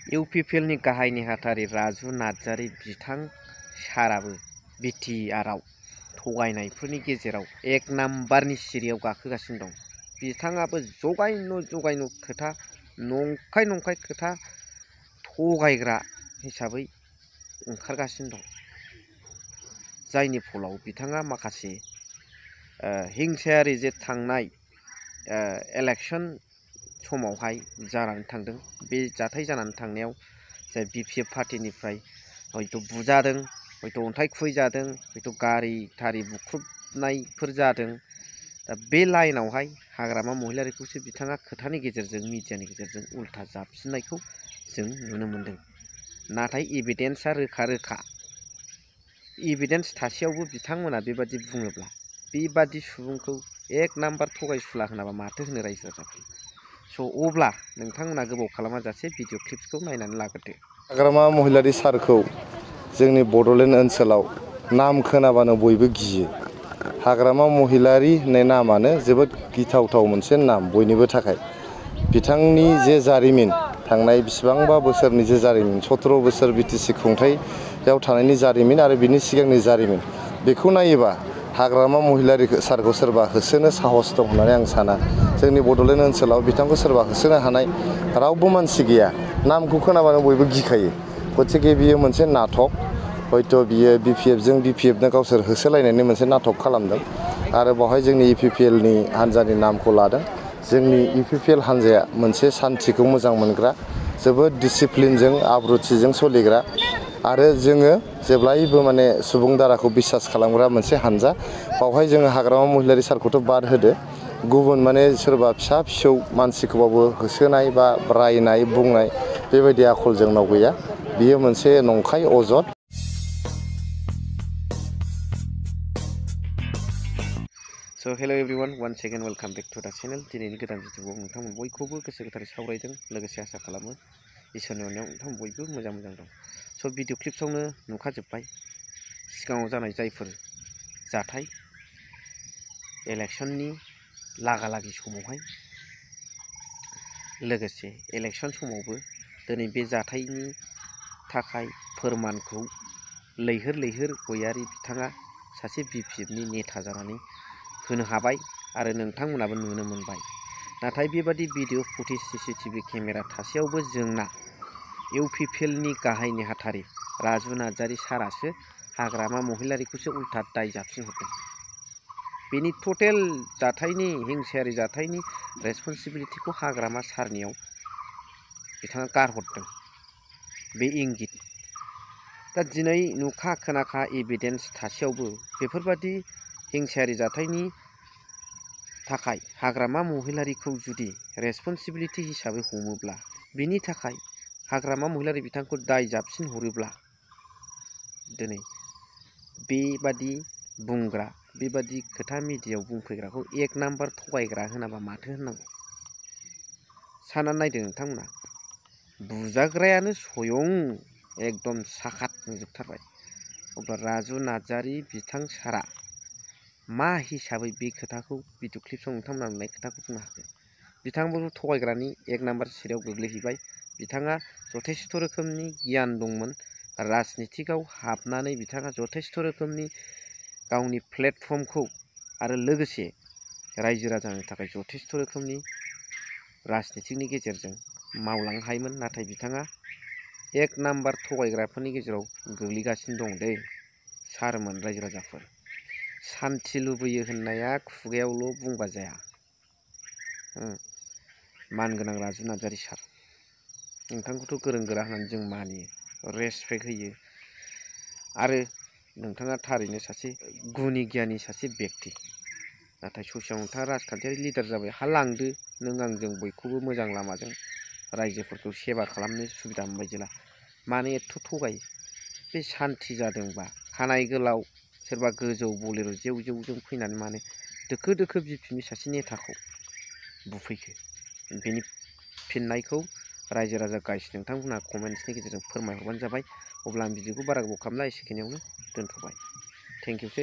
इउपिपिएलनि गाहाय नेहाथारि राजु नार्जारि बिथां साराबो बिटिआरआव थगायनायफोरनि गेजेराव एक नाम्बारनि सिरियाव गाखोगासिनो दं। बिथाङाबो जगायनु खोथा नंखाय खोथा थगायग्रा हिसाबै ओंखारगासिनो दं। जायनि फलाव बिथाङा माखासे हिंसायारि जे थांनाय इलेक्शन समावहाय जानानै थांदों, बे जाथाय जानानै थांनायाव जाय बिपिएफ पार्टिनिफ्राय हयथ' बुजादों, हयथ' अन्थाइ खुबैजादों, हयथ' गारि थारि बुख्रुबनायफोर जादों। दा बे लाइनावहाय हाग्रामा महिलारिखौसो बिथाङा खोथानि गेजेरजों मिडियानि गेजेरजों उल्था जाबसिननायखौ जों नुनो मोनदों। नाथाय एभिडेन्सआ रोखा एभिडेन्स थासेयावबो बिथांमोना बेबादि बुङोब्ला बेबादि सुबुंखौ एक नाम्बार थगायसुला होनाबा माथो होनो रायजो राजाफोर। स' अब्ला नोंथांमोना गोबाव खालामाजासे भिडिअ क्लिप्सखौ नायनानै लाग्रोदो। हाग्रामा महिलारि सारखौ जोंनि बड'लेण्ड ओनसोलाव नाम खोनाबानो बयबो गियो। हाग्रामा महिलारि होननाय नामानो जोबोद गिथावथाव मोनसे नाम बयनिबो थाखाय। बिथांनि जे जारिमिन, थांनाय बेसेबांबा बोसोरनि जे जारिमिन, 17 बोसोर बिटिसि खुंथायाव थानायनि जारिमिन आरो बिनि सिगांनि जारिमिन, बेखौ नायोबा हाग्रामा महिलारि सारखौ सोरबा होसोनो साहस दं होननानै आं साना। जोंनि बड'लेण्ड ओनसोलाव बिथांखौ सोरबा होसोनो हानाय रावबो मानसि गैया। नामखौ खोनाबानो बयबो गिखायो। गथिखे बियो मोनसे नाटक। हयथ' बियो बिपिएफनो गावसोर होसोलायनायनि मोनसे नाटक खालामदों आरो बेवहाय जोंनि इउपिपिएलनि हान्जानि नामखौ लादों। जोंनि इउपिपिएल हान्जाया मोनसे सान्थिखौ मोजां मोनग्रा, जोबोद डिसिप्लिनजों आब्रुथिजों सोलिग्रा आरो जोङो जेब्लायबो माने सुबुं दाराखौ बिसास खालामग्रा मोनसे हान्जा। बावहाय जोङो हाग्रामा महिलारि सारखौथ' बाद होदो, गुबुन माने सोरबा फिसा फिसौ मानसिखौबाबो होसोनाय बा रायनाय बुंनाय बेबायदि आखल जोंनाव गैया। बियो मोनसे नंखाय अजद। So' hello' everyone, one second welcome back to the channel. दिनैनि गोदान भिडिअ'आव नोंथांमोन बयखौबो गोसो गोथारै सावरायदों, लोगोसे आसा खालामो इसोरनि अननायाव नोंथांमोन बयबो मोजां दं। स' भिडिअ क्लिप्सआवनो नुखाजोब्बाय सिगाङाव जानाय जायफोर जाथाय इलेक्शननि लागालागि समावहाय, लोगोसे इलेक्शन समावबो दिनै बे जाथायनि थाखाय फोरमानखौ लैहोर गयारि बिथाङा सासे बिपिएफनि नेता जानानै होनो हाबाय आरो नोंथांमोनाबो नुनो मोनबाय। नाथाय बेबादि भिडिअ फुटेज सीसीटीवी केमेरा थासेयावबो जोंना इउपिपिएलनि गाहाय नेहाथारि राजु नार्जारि सारासो हाग्रामा महिलारिखौसो उल्था दाय जाबसिनहरदों। बेनि टटेल जाथायनि हिंसायारि जाथायनि रेसपन्सिबिलिटिखौ हाग्रामा सारनियाव बिथाङा गारहरदों। बे इंगित। दा दिनै नुखा खोनाखा एभिडेन्स थासेयावबो बेफोरबादि हिंसायारि जाथायनि थाखाय हाग्रामा महिलारिखौ जुदि रेसपन्सिबिलिटि हिसाबै हमोब्ला, बिनि थाखाय हाग्रामा महिलारि बिथांखौ दाय जाबसिन हरोब्ला, दिनै बेबादि बुंग्रा, बेबादि खोथा मिडियायाव बुंफैग्राखौ एक नाम्बार थगायग्रा होनाबा माथो होननांगौ। साननानै नायदो नोंथांमोना, बुजाग्रायानो स्वयं एकदम साखात नुजोबथारबाय। अब्ला राजु नार्जारि बिथां सारा मा हिसाबै बे खोथाखौ भिडिअ क्लिप्सआव नोंथांमोना नुनाय खोथाखौ बुंनो हाखो? बिथाङाबो थगायग्रानि एक नाम्बार सिरियाव गोग्लैहैबाय। बिथाङा जथेस्थ' रोखोमनि गियान दंमोन, राजनितिकआव हाबनानै बिथाङा जथेस्थ' रोखोमनि गावनि प्लेटफर्मखौ आरो लोगोसे रायजो राजानि थाखाय जथेस्थ' रोखोमनि राजनितिकनि गेजेरजों मावलांनो हायोमोन। नाथाय बिथाङा एक नाम्बार थगायग्राफोरनि गेजेराव गोग्लैगासिनो दं दै सारमोन रायजो राजाफोर। सान्थि लुबैयो होननाया खुगायावल' बुंबा जाया। मानगोनां राजु नार्जारि सार, नोंथांखौथ' गोरों गोरा होननानै जों मानियो, रेसपेक्ट होयो आरो नोंथाङा थारैनो सासे गुनि गियानि सासे बेक्ति। नाथाय ससेयाव नोंथाङा राजखान्थियारि लिडार जाबाय, हा लांदो नों आंजों बयखौबो मोजां लामाजों रायजोफोरखौ सेवा खालामनो सुबिदा मोनबाय जेला। मानो एथ' थगायो? बे सान्थि जादोंबा खानाय गोलाव सोरबा गोजौ बलेर' जेवजों फैनानै मानो दोखो बिपिएफनि सासे नेताखौ बुफैखो? बेनि फिननायखौ रायजो राजा गाइस नोंथांमोनहा कमेन्ट्सनि गेजेरजों फोरमायहरबानो जाबाय। अब्ला आं भिडिअखौ बारा गोबाव खालामला, एसेखिनियावनो दोनथ'बाय। थेंक इउ सै।